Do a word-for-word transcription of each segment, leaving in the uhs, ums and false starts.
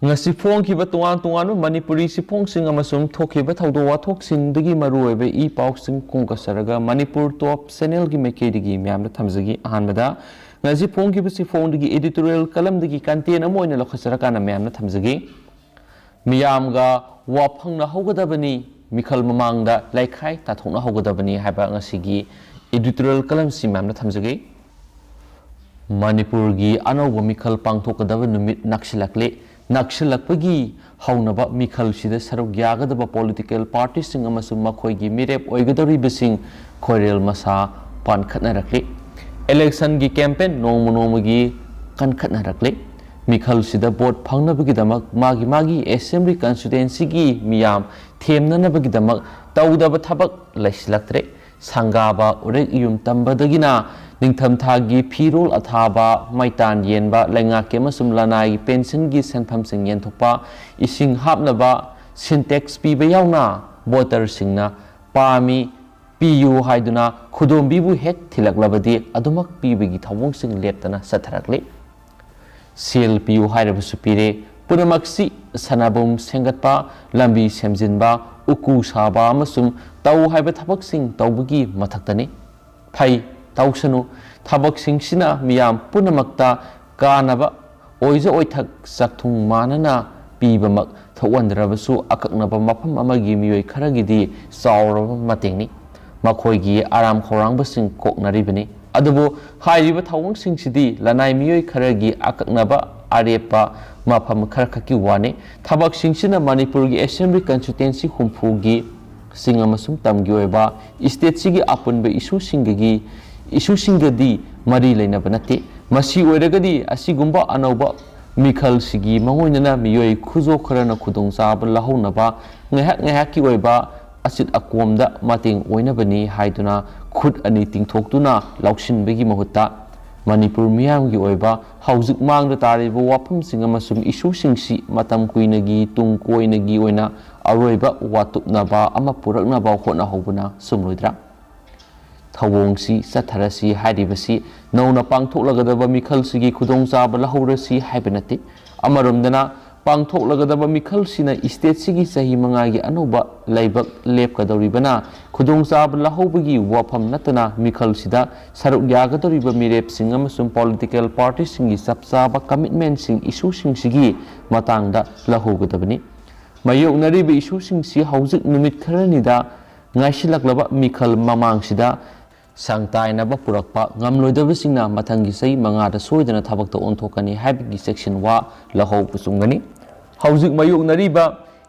ꯉꯁꯤ ꯐꯣꯡꯈꯤꯕ ꯇꯣꯉꯥꯟ ꯇꯣꯉꯥꯟꯕ ꯃꯅꯤꯄꯨꯔꯤ ꯆꯦꯐꯣꯡꯁꯤꯡ ꯑꯃꯁꯨꯡ ꯊꯣꯛꯈꯤꯕ ꯊꯧꯗꯣꯛ ꯋꯥꯊꯣꯛꯁꯤꯡꯗꯒꯤ ꯃꯔꯨꯑꯣꯏꯕ ꯏ ꯄꯥꯎꯁꯤꯡ ꯈꯣꯝꯒꯠꯆꯔꯒ ꯃꯅꯤꯄꯨꯔ ꯇꯣꯞ ꯆꯦꯅꯦꯜꯒꯤ ꯃꯥꯏꯀꯩꯗꯒꯤ ꯃꯌꯥꯝꯗ ꯊꯝꯖꯒꯦ꯫ ꯑꯍꯥꯟꯕꯗ ꯉꯁꯤ ꯐꯣꯡꯈꯤꯕ ꯆꯦꯐꯣꯡꯗꯒꯤ editorial columnꯗꯒꯤ content ꯑꯃ ꯑꯣꯏꯅ ꯂꯧꯈꯠꯆꯔꯀꯥꯟꯗ ꯃꯌꯥꯝꯗ ꯊꯝꯖꯒꯦ꯫ ꯃꯤꯌꯥꯝꯒ ꯋꯥ ꯐꯪꯅꯍꯧꯒꯗꯕꯅꯤ, ꯃꯤꯈꯜ ꯃꯃꯥꯡꯗ ꯂꯩꯈꯥꯏ ꯇꯥꯊꯣꯛꯅꯍꯧꯒꯗꯕꯅꯤ ꯍꯥꯏꯕ ꯉꯁꯤꯒꯤ editorial columnꯁꯤ ꯃꯌꯥꯝꯗ ꯊꯝꯖꯒꯦ꯫ ꯃꯅꯤꯄꯨꯔꯒꯤ ꯑꯅꯧꯕ ꯃꯤꯈꯜ ꯄꯥꯡꯊꯣꯛꯀꯗꯕ ꯅꯨꯃꯤꯠ ꯅꯛꯁꯤꯜꯂꯛꯂꯦ꯫ ꯅꯛꯁꯤꯜꯂꯛꯄꯒꯤ ꯍꯧꯅꯕ ꯃꯤꯈꯜꯁꯤꯗ ꯁꯔꯨꯛ ꯌꯥꯒꯗꯕ political partyꯁꯤꯡ ꯑꯃꯁꯨꯡ ꯃꯈꯣꯏꯒꯤ ꯃꯤꯔꯦꯞ ꯑꯣꯏꯒꯗꯧꯔꯤꯕꯁꯤꯡ ꯈꯣꯏꯔꯦꯜ ꯃꯁꯥ ꯄꯥꯟꯈꯠꯅꯔꯛꯂꯤ꯫ Electionꯒꯤ campaign ꯅꯣꯡꯃ ꯅꯣꯡꯃꯒꯤ ꯀꯟꯈꯠꯅꯔꯛꯂꯤ꯫ ꯃꯤꯈꯜꯁꯤꯗ vote ꯐꯪꯅꯕꯒꯤꯗꯃꯛ ꯃꯥꯒꯤ ꯃꯥꯒꯤ assembly constituencyꯒꯤ ꯃꯤꯌꯥꯝ ꯊꯦꯝꯅꯅꯕꯒꯤꯗꯃꯛ ꯇꯧꯗꯕ ꯊꯕꯛ ꯂꯩꯁꯤꯜꯂꯛꯇ꯭ꯔꯦ꯫ ꯁꯪꯒꯥꯕ, ꯎꯔꯦꯛ ꯏꯌꯨꯝ ꯇꯝꯕꯗꯒꯤꯅ ꯅꯤꯡꯊꯝꯊꯥꯒꯤ ꯐꯤꯔꯣꯜ ꯑꯊꯥꯕ, ꯃꯩꯇꯥꯟ ꯌꯦꯟꯕ, ꯂꯩꯉꯥꯛꯀꯤ ꯑꯃꯁꯨꯡ ꯂꯅꯥꯏꯒꯤ pensionꯒꯤ ꯁꯦꯟꯐꯝꯁꯤꯡ ꯌꯦꯟꯊꯣꯛꯄ, ꯏꯁꯤꯡ ꯍꯥꯞꯅꯕ Sintex ꯄꯤꯕ ꯌꯥꯎꯅ voterꯁꯤꯡꯅ ꯄꯥꯝꯃꯤ, ꯄꯤꯌꯨ ꯍꯥꯏꯗꯨꯅ ꯈꯨꯗꯣꯝꯕꯤꯕꯨ ꯍꯦꯛ ꯊꯤꯜꯂꯛꯂꯕꯗꯤ ꯑꯗꯨꯃꯛ ꯄꯤꯕꯒꯤ ꯊꯧꯑꯣꯡꯁꯤꯡ ꯂꯦꯞꯇꯅ ꯆꯠꯊꯔꯛꯂꯤ꯫ ꯁꯦꯜ ꯄꯤꯌꯨ ꯍꯥꯏꯔꯕꯁꯨ ꯄꯤꯔꯦ꯫ ꯄꯨꯝꯅꯃꯛꯁꯤ ꯁꯥꯟꯅꯕꯨꯡ ꯁꯦꯝꯒꯠꯄ, ꯂꯝꯕꯤ ꯁꯦꯝꯖꯤꯟꯕ, ꯎꯀꯨ ꯁꯥꯕ ꯑꯃꯁꯨꯡ ꯇꯧ ꯍꯥꯏꯕ ꯊꯕꯛꯁꯤꯡ ꯇꯧꯕꯒꯤ ꯃꯊꯛꯇꯅꯤ꯫ ꯐꯩ, ꯇꯧꯁꯅꯨ꯫ ꯊꯕꯛꯁꯤꯡꯁꯤꯅ ꯃꯤꯌꯥꯝ ꯄꯨꯝꯅꯃꯛꯇ ꯀꯥꯟꯅꯕ, ꯑꯣꯏꯖ ꯑꯣꯏꯊꯛ ꯆꯥꯛꯊꯨꯡ ꯃꯥꯟꯅꯅ ꯄꯤꯕꯃꯛ ꯊꯣꯛꯍꯟꯗ꯭ꯔꯕꯁꯨ, ꯑꯀꯛꯅꯕ ꯃꯐꯝ ꯑꯃꯒꯤ ꯃꯤꯑꯣꯏ ꯈꯔꯒꯤꯗꯤ ꯆꯥꯎꯔꯕ ꯃꯇꯦꯡꯅꯤ꯫ ꯃꯈꯣꯏꯒꯤ ꯑꯔꯥꯝ ꯈꯧꯔꯥꯡꯕꯁꯤꯡ ꯀꯣꯛꯅꯔꯤꯕꯅꯤ꯫ ꯑꯗꯨꯕꯨ ꯍꯥꯏꯔꯤꯕ ꯊꯧꯑꯣꯡꯁꯤꯡꯁꯤꯗꯤ ꯂꯅꯥꯏ ꯃꯤꯑꯣꯏ ꯈꯔꯒꯤ ꯑꯀꯛꯅꯕ ꯑꯔꯦꯞꯄ ꯃꯐꯝ ꯈꯔꯈꯛꯀꯤ ꯋꯥꯅꯤ꯫ ꯊꯕꯛꯁꯤꯡꯁꯤꯅ ꯃꯅꯤꯄꯨꯔꯒꯤ assembly constituency ꯍꯨꯝꯐꯨꯒꯤ ꯁꯤꯡ ꯑꯃꯁꯨꯡ ꯇꯝꯒꯤ ꯑꯣꯏꯕ stateꯁꯤꯒꯤ ꯑꯄꯨꯟꯕ issueꯁꯤꯡꯒꯤ, issueꯁꯤꯡꯒꯗꯤ ꯃꯔꯤ ꯂꯩꯅꯕ ꯅꯠꯇꯦ꯫ ꯃꯁꯤ ꯑꯣꯏꯔꯒꯗꯤ ꯑꯁꯤꯒꯨꯝꯕ ꯑꯅꯧꯕ ꯃꯤꯈꯜꯁꯤꯒꯤ ꯃꯥꯡꯑꯣꯏꯅꯅ ꯃꯤꯑꯣꯏ ꯈꯨꯖꯣ ꯈꯔꯅ ꯈꯨꯗꯣꯡꯆꯥꯕ ꯂꯧꯍꯧꯅꯕ ꯉꯥꯏꯍꯥꯛ ꯉꯥꯏꯍꯥꯛꯀꯤ ꯑꯣꯏꯕ ꯑꯆꯤꯠ ꯑꯀꯣꯝꯗ ꯃꯇꯦꯡ ꯑꯣꯏꯅꯕꯅꯤ ꯍꯥꯏꯗꯨꯅ ꯈꯨꯠ ꯑꯅꯤ ꯇꯤꯡꯊꯣꯛꯇꯨꯅ ꯂꯧꯁꯤꯟꯕꯒꯤ ꯃꯍꯨꯠꯇ, ꯃꯅꯤꯄꯨꯔ ꯃꯤꯌꯥꯝꯒꯤ ꯑꯣꯏꯕ ꯍꯧꯖꯤꯛ ꯃꯥꯡꯗ ꯇꯥꯔꯤꯕ ꯋꯥꯐꯝꯁꯤꯡ ꯑꯃꯁꯨꯡ issueꯁꯤꯡꯁꯤ ꯃꯇꯝ ꯀꯨꯏꯅꯒꯤ ꯇꯨꯡ ꯀꯣꯏꯅꯒꯤ ꯑꯣꯏꯅ ꯑꯔꯣꯏꯕ ꯋꯥꯇꯨꯞꯅꯕ ꯑꯃ ꯄꯨꯔꯛꯅꯕ ꯍꯣꯠꯅꯍꯧꯕꯅ ꯆꯨꯝꯂꯣꯏꯗ꯭ꯔꯥ? ꯊꯧꯑꯣꯡꯁꯤ ꯆꯠꯊꯔꯁꯤ ꯍꯥꯏꯔꯤꯕꯁꯤ ꯅꯧꯅ ꯄꯥꯡꯊꯣꯛꯂꯒꯗꯕ ꯃꯤꯈꯜꯁꯤꯒꯤ ꯈꯨꯗꯣꯡꯆꯥꯕ ꯂꯧꯍꯧꯔꯁꯤ ꯍꯥꯏꯕ ꯅꯠꯇꯦ꯫ ꯑꯃꯔꯣꯝꯗꯅ ꯄꯥꯡꯊꯣꯛꯂꯒꯗꯕ ꯃꯤꯈꯜꯁꯤꯅ ꯏꯁꯇꯦꯠꯁꯤꯒꯤ ꯆꯍꯤ ꯃꯉꯥꯒꯤ ꯑꯅꯧꯕ ꯂꯩꯕꯥꯛ ꯂꯦꯞꯀꯗꯧꯔꯤꯕꯅ ꯈꯨꯗꯣꯡꯆꯥꯕ ꯂꯧꯍꯧꯕꯒꯤ ꯋꯥꯐꯝ ꯅꯠꯇꯅ ꯃꯤꯈꯜꯁꯤꯗ ꯁꯔꯨꯛ ꯌꯥꯒꯗꯧꯔꯤꯕ ꯃꯤꯔꯦꯞꯁꯤꯡ ꯑꯃꯁꯨꯡ ꯄꯣꯂꯤꯇꯤꯀꯦꯜ ꯄꯥꯔꯇꯤꯁꯤꯡꯒꯤ ꯆꯞ ꯆꯥꯕ ꯀꯃꯤꯠꯃꯦꯟꯁꯤꯡ, ꯏꯁꯨꯁꯤꯡꯁꯤꯒꯤ ꯃꯇꯥꯡꯗ ꯂꯧꯍꯧꯒꯗꯕꯅꯤ꯫ ꯃꯥꯌꯣꯛꯅꯔꯤꯕ ꯏꯁꯨꯁꯤꯡꯁꯤ ꯍꯧꯖꯤꯛ ꯅꯨꯃꯤꯠ ꯈꯔꯅꯤꯗ ꯉꯥꯏꯁꯤꯜꯂꯛꯂꯕ ꯃꯤꯈꯜ ꯃꯃꯥꯡꯁꯤꯗ ꯁꯥꯡ ꯇꯥꯏꯅꯕ ꯄꯨꯔꯛꯄ ꯉꯝꯂꯣꯏꯗꯕꯁꯤꯡꯅ ꯃꯊꯪꯒꯤ ꯆꯍꯤ ꯃꯉꯥꯗ ꯁꯣꯏꯗꯅ ꯊꯕꯛꯇ ꯑꯣꯟꯊꯣꯛꯀꯅꯤ ꯍꯥꯏꯕꯒꯤ ꯆꯦꯛꯁꯤꯟꯋꯥ ꯂꯧꯍꯧꯕ ꯆꯨꯝꯒꯅꯤ꯫ ꯍꯧꯖꯤꯛ ꯃꯥꯌꯣꯛꯅꯔꯤꯕ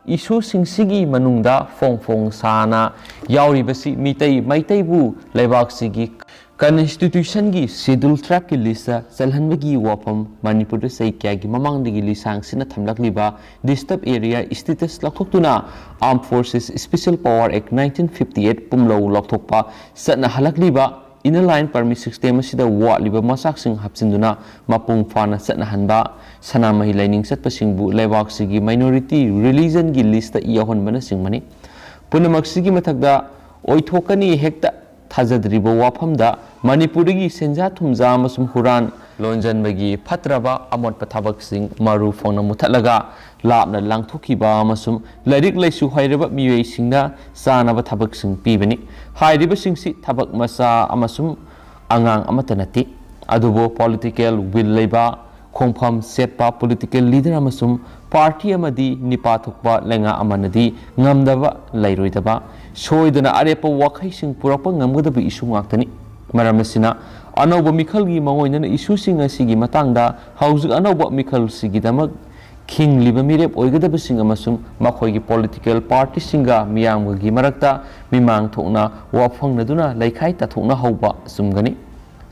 ꯏꯁꯨꯁꯤꯡꯁꯤꯒꯤ ꯃꯅꯨꯡꯗ ꯐꯣꯡ ꯐꯣꯡ ꯁꯥꯅ ꯌꯥꯎꯔꯤꯕꯁꯤ ꯃꯤꯇꯩ ꯃꯩꯇꯩꯕꯨ ꯂꯩꯕꯥꯛꯁꯤꯒꯤ ꯀꯟꯁꯇꯤꯇ꯭ꯌꯨꯁꯟꯒꯤ ꯁꯦꯗ꯭ꯌꯨꯜ ꯇ꯭ꯔꯥꯏꯕꯀꯤ ꯂꯤꯁꯇ ꯆꯜꯍꯟꯕꯒꯤ ꯋꯥꯐꯝ, ꯃꯅꯤꯄꯨꯔꯗ ꯆꯍꯤ ꯀꯌꯥꯒꯤ ꯃꯃꯥꯡꯗꯒꯤ ꯂꯤꯁꯥꯡꯁꯤꯟꯅ ꯊꯝꯂꯛꯂꯤꯕ ꯗꯤꯁꯇꯔꯕ ꯑꯦꯔꯤꯌꯥ ꯁ꯭ꯇꯦꯇꯁ ꯂꯧꯊꯣꯛꯇꯨꯅ Armed Forces Special Power Act nineteen fifty eight ꯄꯨꯝꯂꯧ ꯂꯧꯊꯣꯛꯄ ꯆꯠꯅꯍꯜꯂꯛꯂꯤꯕ Inner Line Permit System ꯑꯁꯤꯗ ꯋꯥꯠꯂꯤꯕ ꯃꯆꯥꯛꯁꯤꯡ ꯍꯥꯞꯆꯤꯟꯗꯨꯅ ꯃꯄꯨꯡ ꯐꯥꯅ ꯆꯠꯅꯍꯟꯕ, ꯁꯅꯥꯃꯍꯤ ꯂꯥꯏꯅꯤꯡ ꯆꯠꯄꯁꯤꯡꯕꯨ ꯂꯩꯕꯥꯛꯁꯤꯒꯤ minority religionꯒꯤ ꯂꯤꯁꯇ ꯌꯥꯎꯍꯟꯕꯅꯆꯤꯡꯕꯅꯤ꯫ ꯄꯨꯝꯅꯃꯛꯁꯤꯒꯤ ꯃꯊꯛꯇ ꯑꯣꯏꯊꯣꯛꯀꯅꯤ ꯍꯦꯛꯇ ꯊꯥꯖꯗ꯭ꯔꯤꯕ ꯋꯥꯐꯝꯗ ꯃꯅꯤꯄꯨꯔꯗꯒꯤ ꯁꯦꯟꯖꯥ ꯊꯨꯝꯖꯥ ꯑꯃꯁꯨꯡ ꯍꯨꯔꯥꯟ ꯂꯣꯟꯖꯟꯕꯒꯤ ꯐꯠꯇ꯭ꯔꯕ ꯑꯃꯣꯠꯄ ꯊꯕꯛꯁꯤꯡ ꯃꯔꯨ ꯐꯪꯅ ꯃꯨꯊꯠꯂꯒ ꯂꯥꯞꯅ ꯂꯥꯡꯊꯣꯛꯈꯤꯕ ꯑꯃꯁꯨꯡ ꯂꯥꯏꯔꯤꯛ ꯂꯥꯏꯁꯨ ꯍꯩꯔꯕ ꯃꯤꯑꯣꯏꯁꯤꯡꯅ ꯆꯥꯅꯕ ꯊꯕꯛꯁꯤꯡ ꯄꯤꯕꯅꯤ꯫ ꯍꯥꯏꯔꯤꯕꯁꯤꯡꯁꯤ ꯊꯕꯛ ꯃꯆꯥ ꯑꯃꯁꯨꯡ ꯑꯉꯥꯡ ꯑꯃꯠꯇ ꯅꯠꯇꯦ, ꯑꯗꯨꯕꯨ political will ꯂꯩꯕ, ꯈꯣꯡꯐꯝ ꯆꯦꯠꯄ political leader ꯑꯃꯁꯨꯡ party ꯑꯃꯗꯤ ꯅꯤꯄꯥ ꯊꯣꯛꯄ ꯂꯩꯉꯥꯛ ꯑꯃꯅꯗꯤ ꯉꯝꯗꯕ ꯂꯩꯔꯣꯏꯗꯕ, ꯁꯣꯏꯗꯅ ꯑꯔꯦꯞꯄ ꯋꯥꯈꯩꯁꯤꯡ ꯄꯨꯔꯛꯄ ꯉꯝꯒꯗꯕ ꯏꯁꯨ ꯉꯥꯛꯇꯅꯤ꯫ ꯃꯔꯝ ꯑꯁꯤꯅ, ꯑꯅꯧꯕ ꯃꯤꯈꯜꯒꯤ ꯃꯥꯡꯑꯣꯏꯅꯅ ꯏꯁꯨꯁꯤꯡ ꯑꯁꯤꯒꯤ ꯃꯇꯥꯡꯗ ꯍꯧꯖꯤꯛ ꯑꯅꯧꯕ ꯃꯤꯈꯜꯁꯤꯒꯤꯗꯃꯛ ꯈꯤꯡꯂꯤꯕ ꯃꯤꯔꯦꯞ ꯑꯣꯏꯒꯗꯕꯁꯤꯡ ꯑꯃꯁꯨꯡ ꯃꯈꯣꯏꯒꯤ political partyꯁꯤꯡꯒ ꯃꯤꯌꯥꯝꯒꯤ ꯃꯔꯛꯇ ꯃꯤꯃꯥꯡ ꯊꯣꯛꯅ ꯋꯥ ꯐꯪꯅꯗꯨꯅ ꯂꯩꯈꯥꯏ ꯇꯥꯊꯣꯛꯅ ꯍꯧꯕ ꯆꯨꯝꯒꯅꯤ꯫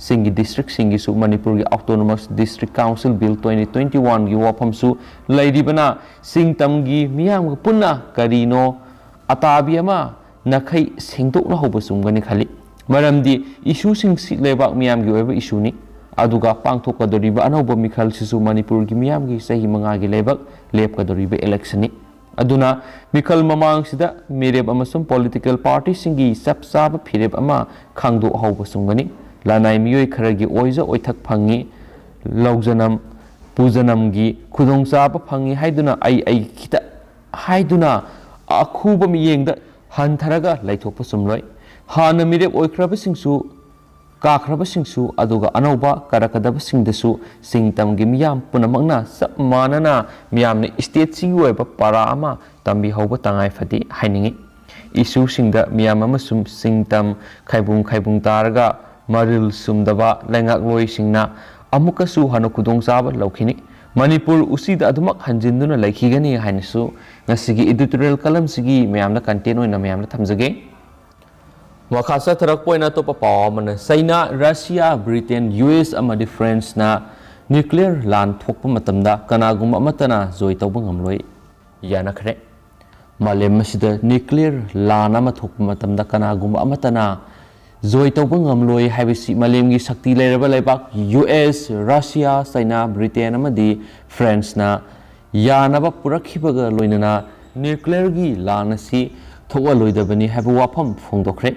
ꯆꯤꯡꯒꯤ districtꯁꯤꯡꯒꯤꯁꯨ ꯃꯅꯤꯄꯨꯔꯒꯤ Autonomous District Council Bill twenty twenty-oneꯒꯤ ꯋꯥꯐꯝꯁꯨ ꯂꯩꯔꯤꯕꯅ, ꯆꯤꯡ ꯇꯝꯒꯤ ꯃꯤꯌꯥꯝꯒ ꯄꯨꯟꯅ ꯀꯔꯤꯅꯣ ꯑꯇꯥꯕꯤ ꯑꯃ ꯅꯥꯈꯩ ꯁꯦꯡꯗꯣꯛꯅ ꯍꯧꯕ ꯆꯨꯝꯒꯅꯤ ꯈꯜꯂꯤ꯫ ꯃꯔꯝꯗꯤ ꯏꯁꯨꯁꯤꯡꯁꯤ ꯂꯩꯕꯥꯛ ꯃꯤꯌꯥꯝꯒꯤ ꯑꯣꯏꯕ ꯏꯁꯨꯅꯤ꯫ ꯑꯗꯨꯒ ꯄꯥꯡꯊꯣꯛꯀꯗꯧꯔꯤꯕ ꯑꯅꯧꯕ ꯃꯤꯈꯜꯁꯤꯁꯨ ꯃꯅꯤꯄꯨꯔꯒꯤ ꯃꯤꯌꯥꯝꯒꯤ ꯆꯍꯤ ꯃꯉꯥꯒꯤ ꯂꯩꯕꯥꯛ ꯂꯦꯞꯀꯗꯧꯔꯤꯕ electionꯅꯤ꯫ ꯑꯗꯨꯅ ꯃꯤꯈꯜ ꯃꯃꯥꯡꯁꯤꯗ ꯃꯤꯔꯦꯞ ꯑꯃꯁꯨꯡ political partyꯁꯤꯡꯒꯤ ꯆꯞ ꯆꯥꯕ ꯐꯤꯔꯦꯞ ꯑꯃ ꯈꯪꯗꯣꯛꯍꯧꯕ ꯆꯨꯝꯒꯅꯤ꯫ ꯂꯅꯥꯏ ꯃꯤꯑꯣꯏ ꯈꯔꯒꯤ ꯑꯣꯏꯖ ꯑꯣꯏꯊꯛ ꯐꯪꯉꯤ, ꯂꯧꯖꯅꯝ ꯄꯨꯖꯅꯝꯒꯤ ꯈꯨꯗꯣꯡꯆꯥꯕ ꯐꯪꯏ ꯍꯥꯏꯗꯨꯅ ꯑꯩ ꯑꯩ ꯈꯤꯇ ꯍꯥꯏꯗꯨꯅ ꯑꯈꯨꯕ ꯃꯤꯠꯌꯦꯡꯗ ꯍꯟꯊꯔꯒ ꯂꯩꯊꯣꯛꯄ ꯆꯨꯝꯂꯣꯏ꯫ ꯍꯥꯟꯅ ꯃꯤꯔꯦꯞ ꯑꯣꯏꯈ꯭ꯔꯕꯁꯤꯡꯁꯨ, ꯀꯥꯈ꯭ꯔꯕꯁꯤꯡꯁꯨ, ꯑꯗꯨꯒ ꯑꯅꯧꯕ ꯀꯥꯔꯛꯀꯗꯕꯁꯤꯡꯗꯁꯨ ꯁꯤꯡ ꯇꯝꯒꯤ ꯃꯤꯌꯥꯝ ꯄꯨꯝꯅꯃꯛꯅ ꯆꯞ ꯃꯥꯟꯅꯅ ꯃꯤꯌꯥꯝꯅ stateꯁꯤꯒꯤ ꯑꯣꯏꯕ ꯄꯔꯥ ꯑꯃ ꯇꯝꯕꯤꯍꯧꯕ ꯇꯉꯥꯏ ꯐꯗꯦ ꯍꯥꯏꯅꯤꯡꯏ꯫ Issueꯁꯤꯡꯗ ꯃꯤꯌꯥꯝ ꯑꯃꯁꯨꯡ ꯁꯤꯡ ꯇꯝ ꯈꯥꯏꯕꯨꯡ ꯈꯥꯏꯕꯨꯡ ꯇꯥꯔꯒ ꯃꯔꯤꯜ ꯆꯨꯝꯗꯕ ꯂꯩꯉꯥꯛꯂꯣꯏꯁꯤꯡꯅ ꯑꯃꯨꯛꯀꯁꯨ ꯍꯟꯅ ꯈꯨꯗꯣꯡꯆꯥꯕ ꯂꯧꯈꯤꯅꯤ꯫ ꯃꯅꯤꯄꯨꯔ ꯎꯆꯤꯗ ꯑꯗꯨꯃꯛ ꯍꯟꯖꯤꯟꯗꯨꯅ ꯂꯩꯈꯤꯒꯅꯤ ꯍꯥꯏꯅꯁꯨ ꯉꯁꯤꯒꯤ editorial columnꯁꯤꯒꯤ ꯃꯌꯥꯝꯗ content ꯑꯣꯏꯅ ꯃꯌꯥꯝꯗ ꯊꯝꯖꯒꯦ꯫ ꯃꯈꯥ ꯆꯠꯊꯔꯛꯄ ꯑꯣꯏꯅ ꯑꯇꯣꯞꯄ ꯄꯥꯎ ꯑꯃꯅ, ꯆꯩꯅꯥ, ꯔꯁꯤꯌꯥ, ꯕ꯭ꯔꯤꯇꯦꯟ, ꯌꯨ ꯑꯦꯁ ꯑꯃꯗꯤ ꯐ꯭ꯔꯦꯟꯁꯅ nuclear ꯂꯥꯟ ꯊꯣꯛꯄ ꯃꯇꯝꯗ ꯀꯅꯥꯒꯨꯝꯕ ꯑꯃꯠꯇꯅ ꯖꯣꯏ ꯇꯧꯕ ꯉꯝꯂꯣꯏ ꯌꯥꯅꯈ꯭ꯔꯦ꯫ ꯃꯥꯂꯦꯝ ꯑꯁꯤꯗ nuclear ꯂꯥꯟ ꯑꯃ ꯊꯣꯛꯄ ꯃꯇꯝꯗ ꯀꯅꯥꯒꯨꯝꯕ ꯑꯃꯠꯇꯅ ꯖꯣꯏ ꯇꯧꯕ ꯉꯝꯂꯣꯏ ꯍꯥꯏꯕꯁꯤ ꯃꯥꯂꯦꯝꯒꯤ ꯁꯛꯇꯤ ꯂꯩꯔꯕ ꯂꯩꯕꯥꯛ ꯌꯨ ꯑꯦꯁ, ꯔꯁꯤꯌꯥ, ꯆꯩꯅꯥ, ꯕ꯭ꯔꯤꯇꯦꯟ ꯑꯃꯗꯤ ꯐ꯭ꯔꯦꯟꯁꯅ ꯌꯥꯅꯕ ꯄꯨꯔꯛꯈꯤꯕꯒ ꯂꯣꯏꯅꯅ nuclearꯒꯤ ꯂꯥꯟ ꯑꯁꯤ ꯊꯣꯛꯍꯜꯂꯣꯏꯗꯕꯅꯤ ꯍꯥꯏꯕ ꯋꯥꯐꯝ ꯐꯣꯡꯗꯣꯛꯈ꯭ꯔꯦ꯫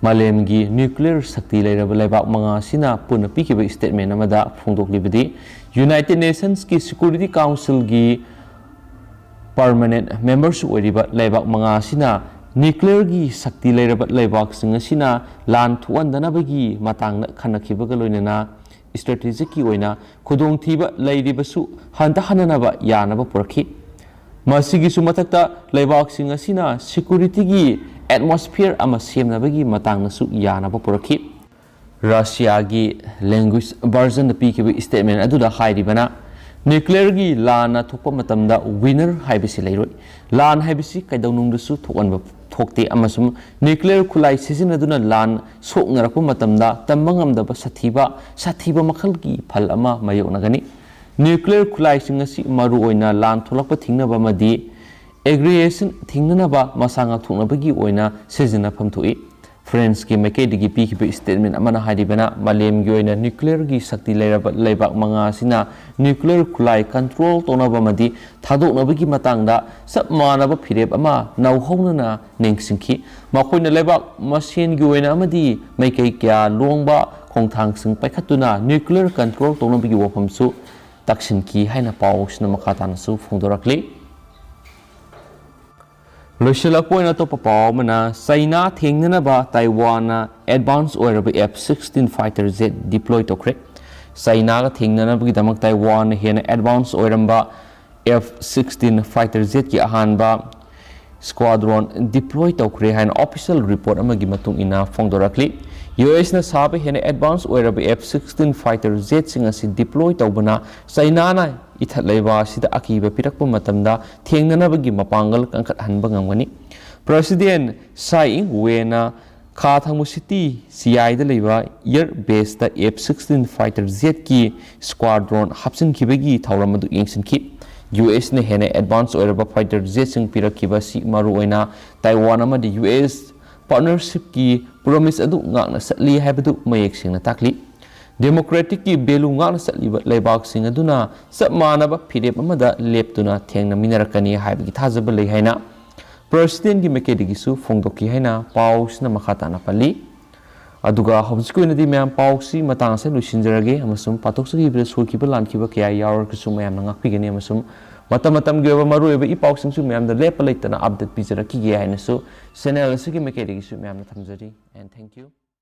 ꯃꯥꯂꯦꯝꯒꯤ nuclear ꯁꯛꯇꯤ ꯂꯩꯔꯕ ꯂꯩꯕꯥꯛ ꯃꯉꯥ ꯑꯁꯤꯅ ꯄꯨꯟꯅ ꯄꯤꯈꯤꯕ statement ꯑꯃꯗ ꯐꯣꯡꯗꯣꯛꯂꯤꯕꯗꯤ, United Nationsꯀꯤ Security Councilꯒꯤ permanent memberꯁꯨ ꯑꯣꯏꯔꯤꯕ ꯂꯩꯕꯥꯛ ꯃꯉꯥ ꯑꯁꯤꯅ nuclearꯒꯤ ꯁꯛꯇꯤ ꯂꯩꯔꯕ ꯂꯩꯕꯥꯛꯁꯤꯡ ꯑꯁꯤꯅ ꯂꯥꯟ ꯊꯣꯛꯍꯟꯗꯅꯕꯒꯤ ꯃꯇꯥꯡꯗ ꯈꯟꯅꯈꯤꯕꯒ ꯂꯣꯏꯅꯅ strategicꯀꯤ ꯑꯣꯏꯅ ꯈꯨꯗꯣꯡꯊꯤꯕ ꯂꯩꯔꯤꯕꯁꯨ ꯍꯟꯊꯍꯟꯅꯅꯕ ꯌꯥꯅꯕ ꯄꯨꯔꯛꯈꯤ꯫ ꯃꯁꯤꯒꯤꯁꯨ ꯃꯊꯛꯇ ꯂꯩꯕꯥꯛꯁꯤꯡ ꯑꯁꯤꯅ securityꯒꯤ atmosphere ꯑꯃ ꯁꯦꯝꯅꯕꯒꯤ ꯃꯇꯥꯡꯗꯁꯨ ꯌꯥꯅꯕ ꯄꯨꯔꯛꯈꯤ꯫ ꯔꯁꯤꯌꯥꯒꯤ language versionꯗ ꯄꯤꯈꯤꯕ statement ꯑꯗꯨꯗ ꯍꯥꯏꯔꯤꯕꯅ, nuclearꯒꯤ ꯂꯥꯟꯅ ꯊꯣꯛꯄ ꯃꯇꯝꯗ winner ꯍꯥꯏꯕꯁꯤ ꯂꯩꯔꯣꯏ꯫ ꯂꯥꯟ ꯍꯥꯏꯕꯁꯤ ꯀꯩꯗꯧꯅꯨꯡꯗꯁꯨ ꯊꯣꯛꯍꯟꯕ ꯊꯣꯛꯇꯦ ꯑꯃꯁꯨꯡ nuclear ꯈꯨꯠꯂꯥꯏ ꯁꯤꯖꯤꯟꯅꯗꯨꯅ ꯂꯥꯟ ꯁꯣꯛꯅꯔꯛꯄ ꯃꯇꯝꯗ ꯇꯝꯕ ꯉꯝꯗꯕ ꯁꯥꯊꯤꯕ, ꯁꯥꯊꯤꯕ ꯃꯈꯜꯒꯤ ꯐꯜ ꯑꯃ ꯃꯥꯌꯣꯛꯅꯒꯅꯤ꯫ Nuclear ꯈꯨꯠꯂꯥꯏꯁꯤꯡ ꯑꯁꯤ ꯃꯔꯨꯑꯣꯏꯅ ꯂꯥꯟ ꯊꯣꯛꯂꯛꯄ ꯊꯤꯡꯅꯕ ꯑꯃꯗꯤ aggression ꯊꯤꯡꯅꯅꯕ ꯃꯁꯥ ꯉꯥꯛꯊꯣꯛꯅꯕꯒꯤ ꯑꯣꯏꯅ ꯁꯤꯖꯤꯟꯅꯐꯝ ꯊꯣꯛꯏ꯫ ꯐ꯭ꯔꯦꯟꯁꯀꯤ ꯃꯥꯏꯀꯩꯗꯒꯤ ꯄꯤꯈꯤꯕ statement ꯑꯃꯅ ꯍꯥꯏꯔꯤꯕꯅ, ꯃꯥꯂꯦꯝꯒꯤ ꯑꯣꯏꯅ nuclearꯒꯤ ꯁꯛꯇꯤ ꯂꯩꯔꯕ ꯂꯩꯕꯥꯛ ꯃꯉꯥ ꯑꯁꯤꯅ nuclear ꯈꯨꯠꯂꯥꯏ control ꯇꯧꯅꯕ ꯑꯃꯗꯤ ꯊꯥꯗꯣꯛꯅꯕꯒꯤ ꯃꯇꯥꯡꯗ ꯆꯞ ꯃꯥꯟꯅꯕ ꯐꯤꯔꯦꯞ ꯑꯃ ꯅꯧꯍꯧꯅꯅ ꯅꯤꯡꯁꯤꯡꯈꯤ꯫ ꯃꯈꯣꯏꯅ ꯂꯩꯕꯥꯛ ꯃꯁꯦꯟꯒꯤ ꯑꯣꯏꯅ ꯑꯃꯗꯤ ꯃꯥꯏꯀꯩ ꯀꯌꯥ ꯂꯣꯡꯕ ꯈꯣꯡꯊꯥꯡꯁꯤꯡ ꯄꯥꯏꯈꯠꯇꯨꯅ nuclear control ꯇꯧꯅꯕꯒꯤ ꯋꯥꯐꯝꯁꯨ ꯂꯥꯛꯁꯤꯟꯈꯤ ꯍꯥꯏꯅ ꯄꯥꯎꯁꯤꯅ ꯃꯈꯥ ꯇꯥꯅꯁꯨ ꯐꯣꯡꯗꯣꯔꯛꯂꯤ꯫ ꯂꯣꯏꯁꯤꯜꯂꯛꯄ ꯑꯣꯏꯅ ꯑꯇꯣꯞꯄ ꯄꯥꯎ ꯑꯃꯅ, ꯆꯩꯅꯥ ꯊꯦꯡꯅꯅꯕ ꯇꯥꯏꯋꯥꯟꯅ ꯑꯦꯗꯚꯥꯟꯁ ꯑꯣꯏꯔꯕ F sixteen fighter jet deploy ꯇꯧꯈ꯭ꯔꯦ꯫ ꯆꯩꯅꯥꯒ ꯊꯦꯡꯅꯅꯕꯒꯤꯗꯃꯛ ꯇꯥꯏꯋꯥꯟꯅ ꯍꯦꯟꯅ ꯑꯦꯗꯚꯥꯟꯁ ꯑꯣꯏꯔꯝꯕ F sixteen fighter jetꯀꯤ ꯑꯍꯥꯟꯕ squadron deploy ꯇꯧꯈ꯭ꯔꯦ ꯍꯥꯏꯅ official report ꯑꯃꯒꯤ ꯃꯇꯨꯡ ꯏꯟꯅ ꯐꯣꯡꯗꯣꯔꯛꯂꯤ꯫ ꯌꯨ ꯑꯦꯁꯅ ꯁꯥꯕ ꯍꯦꯟꯅ ꯑꯦꯗꯚꯥꯟꯁ ꯑꯣꯏꯔꯕ F sixteen fighter jetꯁꯤꯡ ꯑꯁꯤ deploy ꯇꯧꯕꯅ ꯆꯩꯅꯥꯅ ꯏꯊꯠ ꯂꯩꯕ ꯑꯁꯤꯗ ꯑꯀꯤꯕ ꯄꯤꯔꯛꯄ ꯃꯇꯝꯗ ꯊꯦꯡꯅꯅꯕꯒꯤ ꯃꯄꯥꯡꯒꯜ ꯀꯟꯈꯠꯍꯟꯕ ꯉꯝꯒꯅꯤ꯫ President Tsai Ing-wenꯅ ꯈꯥ ꯊꯪꯕ city ꯁꯤꯌꯥꯏꯗ ꯂꯩꯕ air baseꯇ F sixteen fighter jetꯀꯤ squadron ꯍꯥꯞꯆꯤꯟꯈꯤꯕꯒꯤ ꯊꯧꯔꯝ ꯑꯗꯨ ꯌꯦꯡꯁꯤꯟꯈꯤ꯫ ꯌꯨ ꯑꯦꯁꯅ ꯍꯦꯟꯅ ꯑꯦꯗꯚꯥꯟꯁ ꯑꯣꯏꯔꯕ fighter jetꯁꯤꯡ ꯄꯤꯔꯛꯈꯤꯕ ꯑꯁꯤ ꯃꯔꯨꯑꯣꯏꯅ ꯇꯥꯏꯋꯥꯟ ꯑꯃꯗꯤ ꯌꯨ ꯑꯦꯁ partnershipꯀꯤ promise ꯑꯗꯨ ꯉꯥꯛꯅ ꯆꯠꯂꯤ ꯍꯥꯏꯕꯗꯨ ꯃꯌꯦꯛ ꯁꯦꯡꯅ ꯇꯥꯛꯂꯤ꯫ Democraticꯀꯤ value ꯉꯥꯛꯅ ꯆꯠꯂꯤꯕ ꯂꯩꯕꯥꯛꯁꯤꯡ ꯑꯗꯨꯅ ꯆꯞ ꯃꯥꯟꯅꯕ ꯐꯤꯔꯦꯞ ꯑꯃꯗ ꯂꯦꯞꯇꯨꯅ ꯊꯦꯡꯅꯃꯤꯟꯅꯔꯛꯀꯅꯤ ꯍꯥꯏꯕꯒꯤ ꯊꯥꯖꯕ ꯂꯩ ꯍꯥꯏꯅ Presidentꯀꯤ ꯃꯥꯏꯀꯩꯗꯒꯤꯁꯨ ꯐꯣꯡꯗꯣꯛꯈꯤ ꯍꯥꯏꯅ ꯄꯥꯎꯁꯤꯅ ꯃꯈꯥ ꯇꯥꯅ ꯄꯜꯂꯤ꯫ ꯑꯗꯨꯒ ꯍꯧꯖꯤꯛꯀꯤ ꯑꯣꯏꯅꯗꯤ ꯃꯌꯥꯝ ꯄꯥꯎꯁꯤ ꯃꯇꯥꯡ ꯑꯁꯤꯗ ꯂꯣꯏꯁꯤꯟꯖꯔꯒꯦ, ꯑꯃꯁꯨꯡ ꯄꯥꯊꯣꯛꯆꯈꯤꯕꯗ ꯁꯣꯏꯈꯤꯕ ꯂꯥꯟꯈꯤꯕ ꯀꯌꯥ ꯌꯥꯎꯔꯒꯁꯨ ꯃꯌꯥꯝꯅ ꯉꯥꯛꯄꯤꯒꯅꯤ, ꯑꯃꯁꯨꯡ ꯃꯇꯝ ꯃꯇꯝꯒꯤ ꯑꯣꯏꯕ ꯃꯔꯨꯑꯣꯏꯕ ꯏ ꯄꯥꯎꯁꯤꯡꯁꯨ ꯃꯌꯥꯝꯗ ꯂꯦꯞꯄ ꯂꯩꯇꯅ update ꯄꯤꯖꯔꯛꯈꯤꯒꯦ ꯍꯥꯏꯅꯁꯨ channel ꯑꯁꯤꯒꯤ ꯃꯥꯏꯀꯩꯗꯒꯤꯁꯨ ꯃꯌꯥꯝꯅ ꯊꯝꯖꯔꯤ꯫ And thank you.